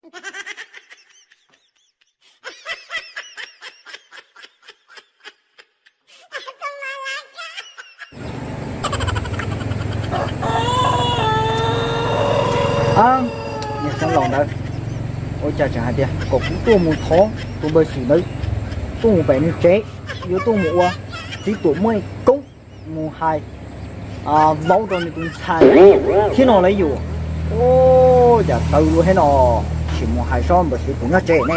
Ab, niag xeev laus ntawd, ua cas tseem hais tias kom kuv tuaj mus thov tus npawg Xwm ntawd tuaj mus pem nws tsev, yuav tuaj mus ua txiv tuam muaj koob, mus hais vauv rau nws tus ntxhais thiab no lauj yus. Ua cas tawv luaj thiab no, sim mus hais seb npawg Xwm puas nyob tsev ne.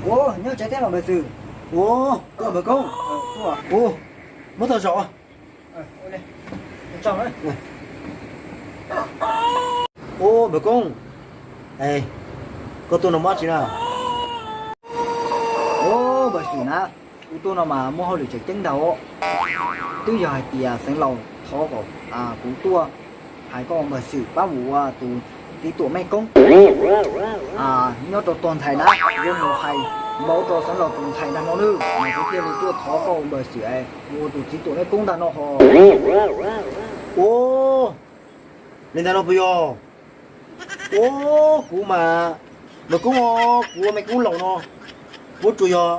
Ua, nyob tsev thiab los npawg Xwm. Ua, tuaj npawg Koob. Ua, muab tau zaum. Ua, npawg Koob, koj tuaj no muaj dab tsi na? Ua, npawg Xwm na, kuv tuaj no mas muaj hauj lwm tseem ceeb ntag. Twb yog hais tias xeev laus thov kom kuv tuaj hais koj npawg Xwm pab mus ua tus txiv tuam muaj koob nyob rau tus ntxhais na, yuav mus hais vauv rau xeev laus tus ntxhais ntag no nawb, mas kuv thiaj li tuaj thov koj npawg Xwm mus ua tus txiv tuam muaj koob ntag no ho. Ua, li ntawd no puas yog? Ua, kuv mas, npawg Koob, kuv ua muaj koob laus no, kuv tsuas yog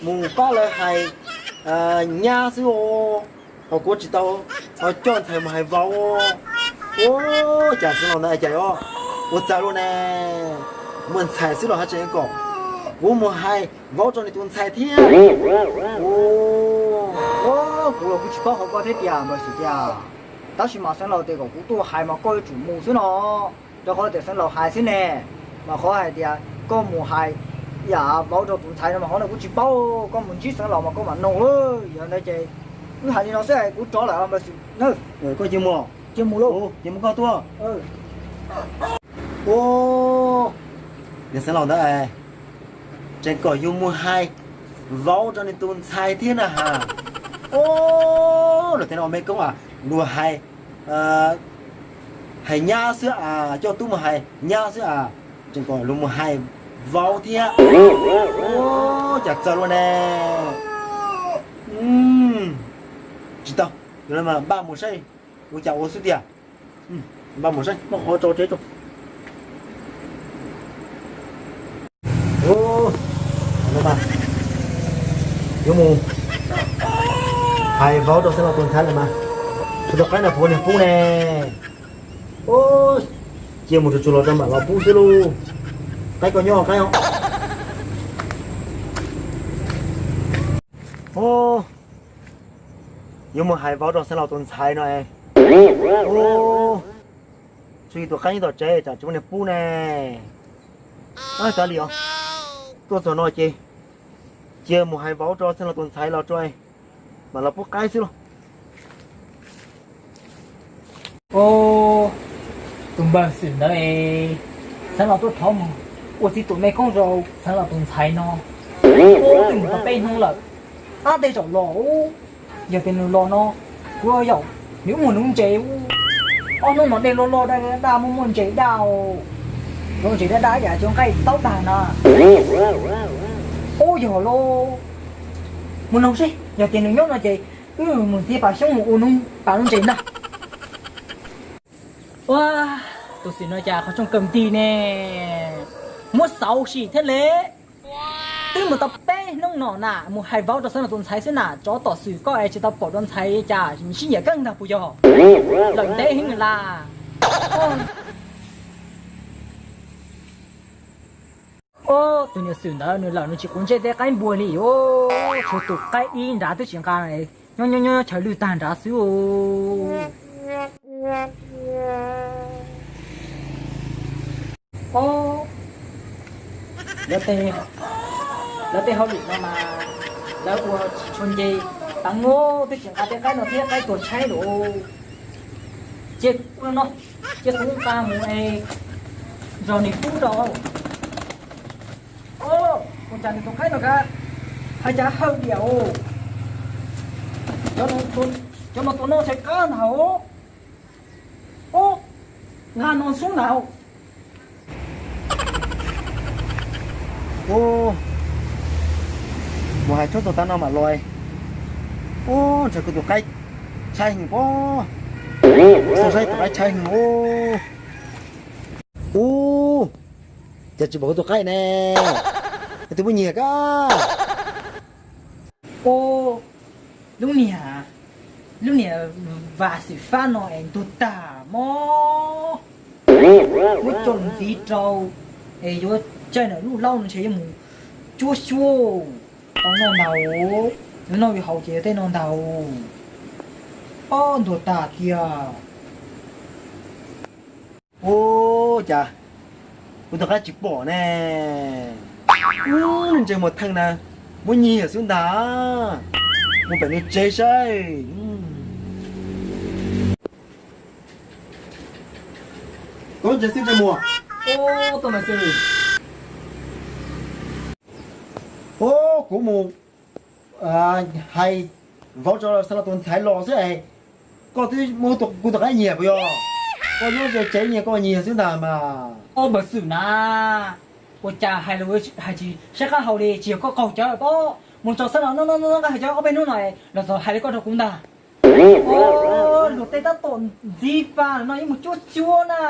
mus pab lawv hais nyab xwb os, ho kuv tsis tau ho coj ntxhais mus hais vauv. Ua, cas xeev laus ntawd cas yuav ua txawv luaj ne, muaj ntxhais xwb los haj tseem kom kuv mus hais vauv rau nws tus ntxhais thiab. Ua, kuv los kuv tsis paub qhov koj thiab tiag npawg Xwm tiag. Tab sis mas xeev laus tias kom kuv tuaj hais mas koj yuav tsum mus xwb no, rau qhov tias xeev laus hais xwb ne, mas qhov hais tias koj mus hais yam vauv rau tus ntxhais no mas qhov no kuv tsis paub, koj mus ntsib xeev laus mas koj mam noog. Yog ntawd ces wb hais li no xwb, kuv rov lawm npawg Xwm na. Koj cia mus, cia mus lauj, cia mus koj tuaj. Ua, niag xeev laus ntawd tseem kom yus mus hais vauv rau nws tus ntxhais thiab na has. Ua, luag tej no muaj koob as, luag hais, hais nyab xwb as, coj tub mus hais nyab xwb as, tseem kom luag mus hais vauv thiab. Ua, cas txawv luaj ne. Tsis tau, yog li mas npaj mus saib ua cas ua xwb tiag. Npaj mus saib muaj qhov tso tsev tso. Yuav mus hais vauv rau xeev laus tus ntxhais lawm mas, tshuav tus qaib no puas niag pub ne. Cia mus tsuag tsuag los rau mam los pub xwb lauj. Qaib koj nyob qaib os. Yuav mus hais vauv rau xeev laus tus ntxhais no. Tshuav tus qaib nyob tom tsev tsam tsis muaj niag pub ne. Kav liam, tuaj txog no ces cia mus hais vauv rau xeev laus tus ntxhais los tso, mam los pub qaib xwb lauj. Tus npawg Xwm ntawd, xeev laus tuaj thov mus ua txiv tuam muaj koob rau xeev laus tus ntxhais no. Twb mus tau peb hnub lawm, ab tej zaum los. Yog tias nws los no, kuv yaum nws mus nuv ntses. Ob hnub no dej loj loj daj daj, muaj muaj ntses daj, cov ntses daj daj yam cov nqaij taub dag na. Ub, yog lauj, mus noog seb yog tias nws nyob no ces wb mus ntxiv pas xyoob mus ua nuv pas nuv ntses ntag. Ua, tus Xwm no cas qhov rooj kaw nti ne, muab xauv sim thiab le. Twb mus tau peb hnub no na, mus hais vauv rau xeev laus tus ntxhais xwb na, tsov tom Xwm koj es tsis tau pom rau ntxhais cas sib nyiam kawg ntag puas yog? Lawm ntev heev lawm. Tus niam Xwm ntawd nws lawm nws tsis quav ntsej tej qaib npua li os, tshuav tus qaib ib nrad twb tsis nqa, nyob nyob chaw lwj tag nrad xwb. Lawv tej hauj lwm no mas lawv ua tsis tshua nce, tav ngu twb tsis nqa tej qaib no thiab, qaib tuag tshaib lawm. Cia ua no, cia kuv nqa mus es nrog nws pub rau. Ua cas nws tus qaib no kav, hais cas hawm diam os. Cov no tua noj tshaib qab ntag os. Ub, nqa no xub ntag. Ub, mus hais tshuab txog tav no mam los. Ub, ntshe kuv tus qaib tshaib heev pob. Xauj saib tus qaib tshaib heev. Ub, ub, cas tsis pom kuv tus qaib ne? Tus muaj nyiag kab. Ub, lub niag, lub niag vas xwm fab no es ntuag tag mog. Muab coj ntxiv rau es yuav caij ntawm lub hlaub no ntshe yuav mus cuab xyuab tau noj ntag. Yuav noj yuav haus ces yuav tej no ntag. Ob, ntuag tag tiag. Ub, cas kuv tus qaib tsis pom ne? Ub, ntsej muag theej na, muab nyiag xwb ntag. Mus pem nws tsev saib. Koj tsev xwb ntsej muag. Ub, kuv mus hais vauv tso xa los tus ntxhais los xwb es koj twb muab kuv tus qaib nyiag puas yog? Koj nyob ze tsev nyiag koj nyiag xwb ntag mas. Ob, npawg Xwm na, ua cas hais lus hais tsis saib qab hau li, tsis yog koj qaug cawv pob, mus tso xa los noj noj noj nqaij haus cawv ob peb hnub no los txog hais li koj rau kuv ntag. Luag tej tab tom ntxiv vas no yeej mus cuab cuab na,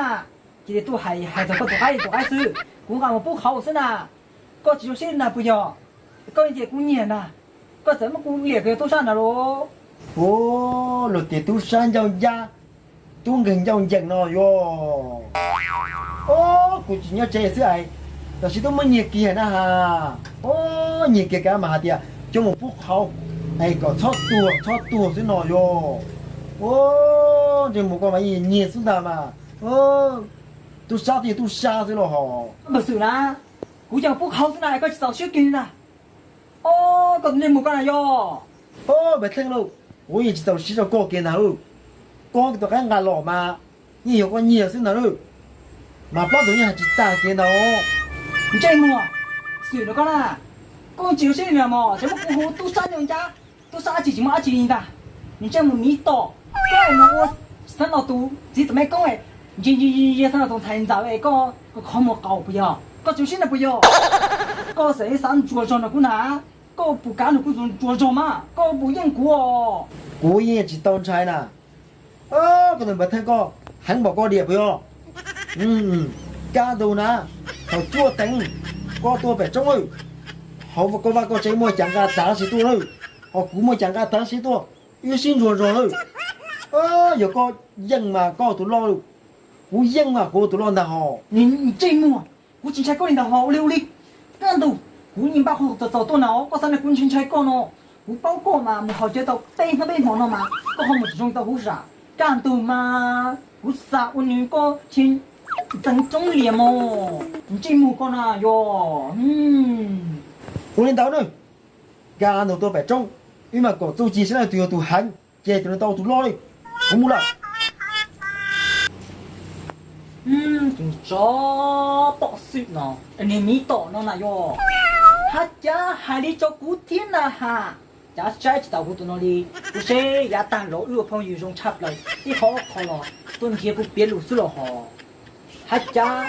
cia li tuaj hais hais txog koj tus qaib tus qaib xwb, kuv nqa mus pub qhauv xwb na. Koj tsis zoo siab ntag puas yog? Koj yeej tias kuv nyiag ntag, koj txawm muab kuv liam koj yog tub sab ntag lauj. Ub, luag tias tub sab ncauj ncab, tub nkeeg ncauj ncees no yuav. Ob, kuv tsis nyob tsev xwb es, tam sim twb muab nyiag kiag na has. Ob, nyiag kiag kav mas hais tias coj mus pub qhauv es kom txhob tuag txhob tuag xwb no yuav. Ob, ntsej muag koj mas nyiag xwb ntag mas. Tub sab twb yog tub sab xwb los hos. Npawg Xwm na, kuv coj mus pub qhauv xwb na es koj tsis txaus siab kiag li ntag. Ob, koj tus ntsej muag koj na yog. Ob, Npawg Theej lauj, kuv yeej tsis txaus siab rau koj kiag ntag. Koj tus qaib nqa los mas yeej yog koj nyiag xwb ntag lauj. Mas plab tus yeej hais tsis tag kiag ntag. Ntsej muag, Xwm no koj na, koj tsis zoo siab li na mog, tseem muab kuv hu tub sab ncauj ncab, tub sab dab tsi tsis muaj dab tsi li ntag. Nws ntsej muag miv tom, koj mus ua xeev laus tus txiv tus me koob, ntsia ntsia xeev laus tus ntxhais ntxawm es koj kho muag qaus puas yog? Koj tsis zoo siab na puas yog? Koj xav xav ntsuas zog nrog kuv na, koj puas kav nrog kuv ntsuas zog mas koj puas yeej kuv os? Kuv yeej tsis tau ntshai na. Koj tus Npawg Theej koj heev npaum koj diam puas yog? Kaj ntug na, thaum cuaj teev koj tuaj pem roob, hauv koj vaj koj tsev muaj cas nqa tav si tuaj lawm, ho kuv muaj cas nqa tav si tuaj, wb sib ntsuas zog lawm. Yog koj yeej mas koj tus loj, kuv yeej mas kuv tus loj ntag hos. Ntsej muag, kuv tsis ntshai koj li ntag hos, ua li ua li. Kaj ntug, kuv yeej npaj qhov txaus txaus tuaj na, koj xav nrog kuv ntshai ntshai koj no, kuv paub koj mas mus haus cawv tau peb hnub peb hmo no mas koj ho mus tsis zoo tau huv sam. Kaj ntug mas kuv xav ua nws koj tsis ntxeev roob lias mog, ntsej muag koj na yog. Ua li ntawd na, kaj ntug tuaj pem roob, wb mas kom txuj ci saib leej twg yog tus heev, ces tus no tau tus loj li. Kuv mus lawm. Tus tsov tom xwm no, niag miv tom no na yog. Hab cas hais li rau kuv thiab na has, cav saib tsis taus kuv tus no li. Kuv seb yav tag los wb ua phooj ywg zoo tshaj plaws, ib qho ob qho los tuaj nrhiav kuv piav lus xwb los hos. Hab cas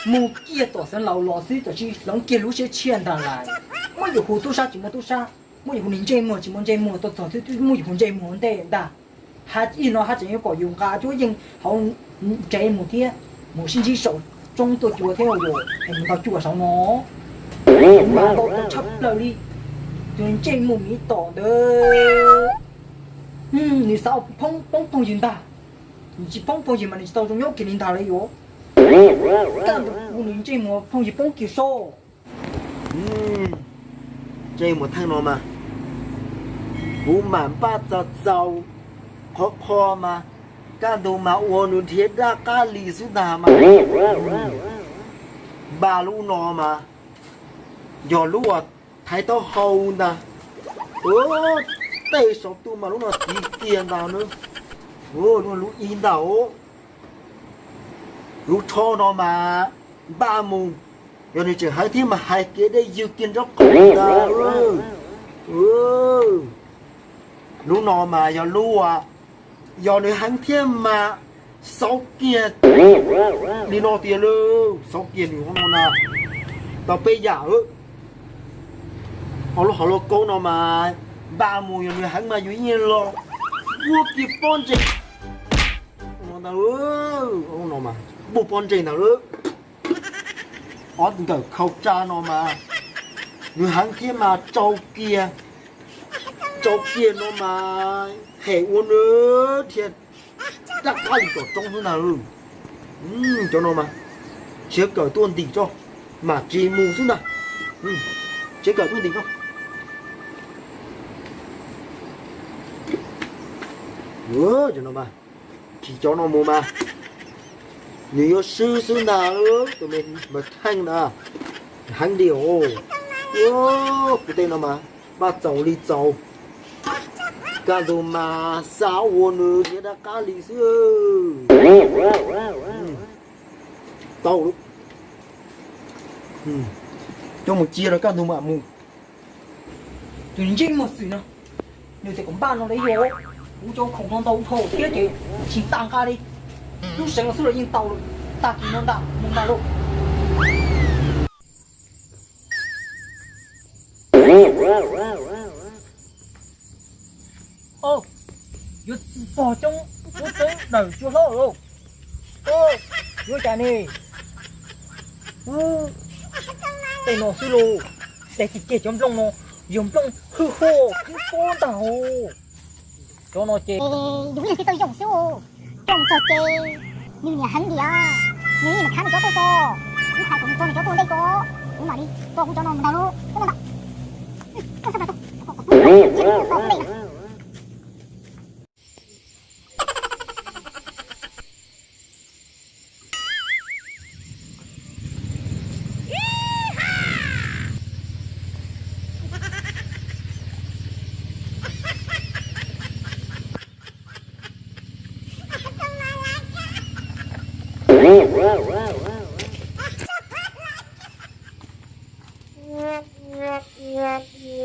mus kiag tom xeev laus los xwb tam sim hloov kiag lub siab tshiab ntag lais. Muab yus hu tub sab tsis muaj tub sab, muab yus hu nws ntsej muag tsis muaj ntsej muag, tuaj txog twb muab yus hu ntsej muag ua ntej ntag. Hab ib no hab tseem yuav kom yus nqa cuab yeej hauv tsev mus thiab, mus sib ntsib saum roob tuaj cua thiab yus es mus ntaus cua saud no. Mas ntau tshaj plaws li, tus ntsej muag miv tom ntawd, nws xav poob phooj ywg ntag. Nws tsis poob phooj ywg mas nws tsis tau zoo nyob kiag li ntag li yuav. Kaj ntug kuv nws ntsej muag phooj ywg poob kiag soj. Ntsej muag theej no mas kuv mam npaj txaus txaus qhov qho mas kaj ntug mas ua nws nrhiav dab qab li xwb ntag mas. Npaj lub no mas yog lub uas thaiv taub hau ntag. Tej saum tuaj mas lub no tiv kiag ntag na. Lub ib ntag. Lub tsho no mas npaj mus, yog nws tseem heev thiab mas hais kev deb ywg kiag nraub qaum ntag. Lub no mas yog lub, yog nws heev thiab mas xauv kiag li no tiag lauj, xauv kiag nws hauv no na. Tau peb yam. Lub hauv lub kaub no mas npaj mus, yog nws heev mas yus yeej los muab kiag pob ntseg Ntawd no mas npuaj pob ntseg ntawd lawm. Ob nkawm khau tsa no mas nws heev thiab mas tsau kiag, tsau kiag no mas hem ua nws thiaj dab qab li kom roob xwb ntag. Cov no mas tshiav kawm tuaj ntim tso, mam tsis mus xwb ntag. Tshiav kawm tuaj ntim tso. Cov no mas, tsis cov no mus mas nws yuav swb xwb ntag. Tus me npawg Theej na, heev li os. Kuv tej no mas npaj txaus li txaus, kaj ntug mas xa ua nws thiaj dab qab li xwb. Tau, coj mus cia rau kaj ntug mam mus. Tus ntsej muag xwm no, nws tias kom npaj no li yog kuv cov khoom no ntau dhau thiab ces tsis tas nqa li. Lub seev los xwb los yeej tau lawm, tag kis no ntag mus ntag lauj. Yuav txog coob, ub, coob daws cua hlob lauj. Yuav cas ne? Ub, tej no xwb lauj. Ces ceg cov nplooj no yog nplooj hwj huam kheeb pob ntag hos. Cov no ces yus ib leeg thiaj tau yoo xwb. Coj mus txog ces nws niam heev tiag, nws yeej mus khav nws cov tuaj tso. Kuv hais kom nws tso nws cov tuaj ntej tso, kuv mam li tso kuv cov no mus ntag lauj.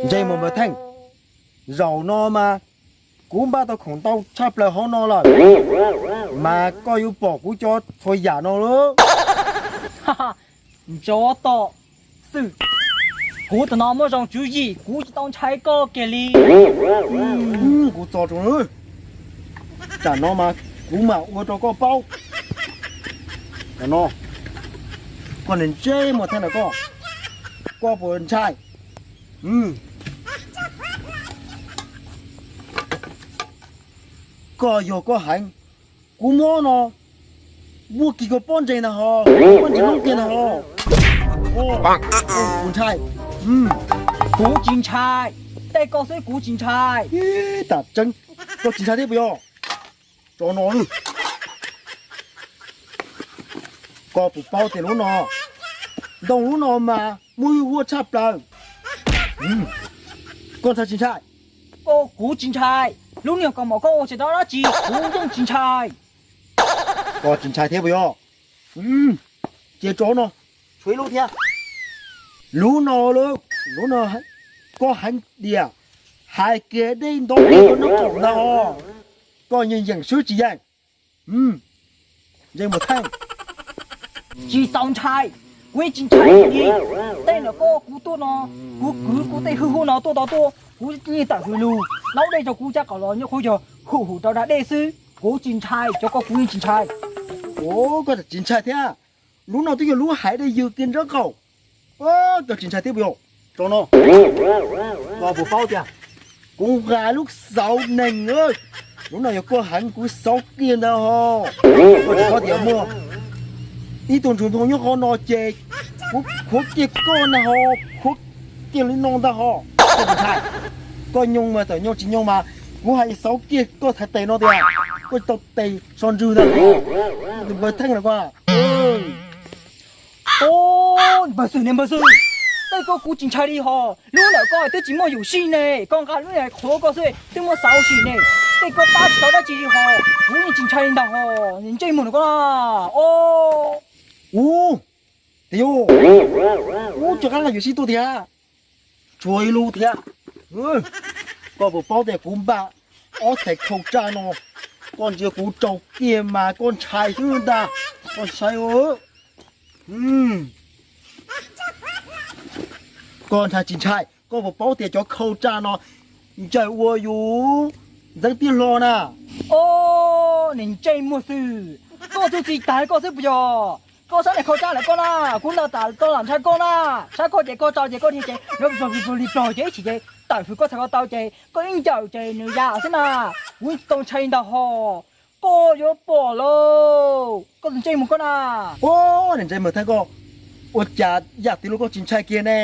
Ntsej muag npawg Theej, zaum no mas kuv npaj tau khoom ntau tshaj plaws hauv no lawm, mas koj yuav pom kuv cov txhua yam no lauj. Ntsov tom xwm, kuv tam no muaj zoo tswv yim, kuv tsis tau ntshai koj kiag li. Kuv txo tso, tsam no mas kuv mam ua rau koj paub. Tam no koj niag ntsej muag Theej na koj, koj puas ntshai? Koj yog koj heev, kuv mob no muaj kis koj pob ntseg ntag hos, pob ntseg noob kiag ntag hos. Kuv ntshai. Kuv tsis ntshai, tej ko xwb kuv tsis ntshai. Ib, tam tseeb, koj tsis ntshai thiab puas yog? Tso no, koj puas paub tias lub no, ntoo lub no mas muaj hwj huam tshaj plaws. Koj ntshai tsis ntshai? Kuv tsis ntshai. Lub niag kaus mom koj ua tsis tau dab tsi, kuv yeej tsis ntshai. Koj tsis ntshai thiab puas yog? Ces tso no, tshuav ib lub thiab. Lub no, lub no koj heev diam, hais kiag dej nto dej koj nyob qaum ntag hos. Koj yeej yeem swb tsis yeem? Ntsej muag Theej, tsis txaus ntshai, kuv yeej tsis ntshai li. Tej no koj, kuv tuaj no, kuv kwv kuv tej hwj huam no tuaj tod tuaj, kuv yeej tawm hws lug, laub dej rau kuv caj qaum los nyob qhov yog hum hum rau da dej xwb, kuv tsis ntshai, cov ko kuv yeej tsis ntshai. Koj tsis ntshai thiab? Lub no twb yog lub haiv dej ywg kiag nraub qaum. Koj tsis ntshai thiab puas yog? Tso no, koj puas paub tias kuv nqa lub xauv nees, lub no yog koj heev kuv xauv kiag ntag hos. Koj tsis paub tias muaj ib tug ntsuag ntoo nyob qhov no ces kuv khuav kiag koj ntag hos, khuav kiag li no ntag hos. Koj tsis ntshai? Koj nyoog mas txawm nyoog tsis nyoog mas kuv hais xauv kiag koj thaiv tes no tias koj tsis tau tes so ntswg ntag hos. Tus npawg Theej no koj. Npawg Xwm ne npawg Xwm, tej ko kuv tsis ntshai li hos, lub ntawm koj twb tsis muaj yum sij ne, koj nqa lub ntawd qhuav koj xwb twb muaj xauv sim ne, tej ko pab tsis tau dab tsi li hos, kuv yeej tsis ntshai li ntag hos, ntsej muag no koj. Ub, tias yus, ub, tsis qab nqa yum sij tuaj tiag. Tshuav ib lub thiab. Koj puas paub tias kuv npaj ob txhais khau tsaj no, koj ntsia kuv raug kiag mas koj ntshai xwb ntag. Koj ntshai. Koj ntshai tsis ntshai? Koj puas paub tias cov khau tsaj no ncaws ua yus ntxeev tib hlo na. Os, niag ntsej muag xwb, koj tus txiv tag koj xwb puas yog? Koj sab niag khau tsab lawm koj na, kuv nta tas koj lam ntshai koj na. Sab koj ces koj tso ces koj niag ces yuav pog li pog ces ib chim ces tawm hws koj txhais ko taw ces koj ib ncaws ces nws ya xwb na. Kuv tau ntshai ntag hos. Koj yuav pom lauj, koj tus ntsej muag koj na. Os, niag ntsej muag thab koj, ua cas yam twg los koj tsis ntshai kiag ne?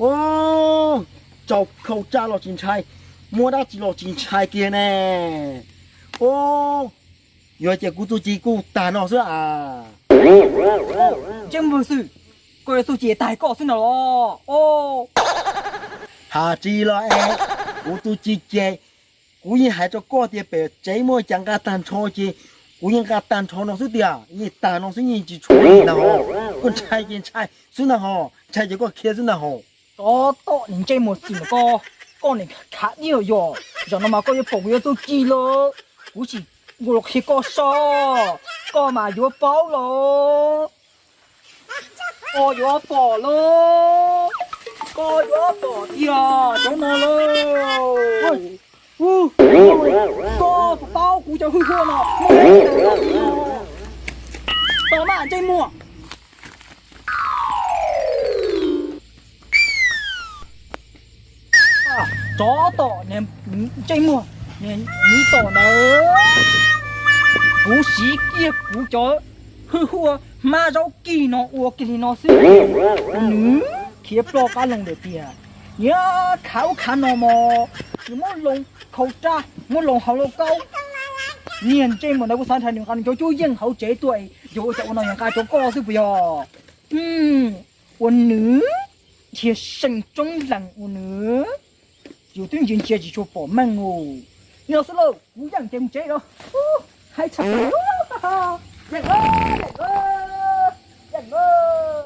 Os, tsau khau tsab los tsis ntshai, muab dab tsi los tsis ntshai kiag ne. Os, yog ces kuv txuj ci kuj tag no xwb a. Ntsej muag xwb, koj yuav txuj ci tag koj xwb no los? Os, hais tsis los es, kuv txuj ci ces kuv yeej hais rau koj tias pem tsev muaj cas nqa tag nrho ces kuv yeej nqa tag nrho no xwb tiag, yeej tag no xwb yeej tsis tshuav li ntag hos. Koj ntshai ces ntshai xwb ntag hos, ntshai ces koj khiav xwb ntag hos. Tsov tom niag ntsej muag xwb no koj, koj niag khav dib los yog, zaum no mas koj yuav pom kuv yuav txuj ci lawm, kuv sim ua los qhia koj saib, koj mas yuav paub los. Koj yuav pom lauj, koj yuav pom tiag cov no lauj. Koj puas paub kuv cov hwj huaj no muaj ntau li cas? Tau mas ntsej muag. Tsov tom niag ntsej muag, niag miv tom ntawd, kuv siv kiag kuv cov hwj huaj hmab zaub kig no ua kiag li no xwb. Ua nws khiav ploj qab loo lawm tiag. Niag khav ub khav no mos, nws muab loo khau raj, muab loo hauv lauj kaub. Niag ntsej muag ntawd kuv xav nrhais nws nqa nws cov cuab yeej hauv tsev tuaj es yog ua cas ua no yog nqa cov koj xwb puas yog? Ua nws dhia seem tsoob lees ua nws, yus twb ntsia ntsia tsis tshua pom meej os. Li no xwb lauj, kuv yeej ces mus tsev os. Hais tshaj, yeej os.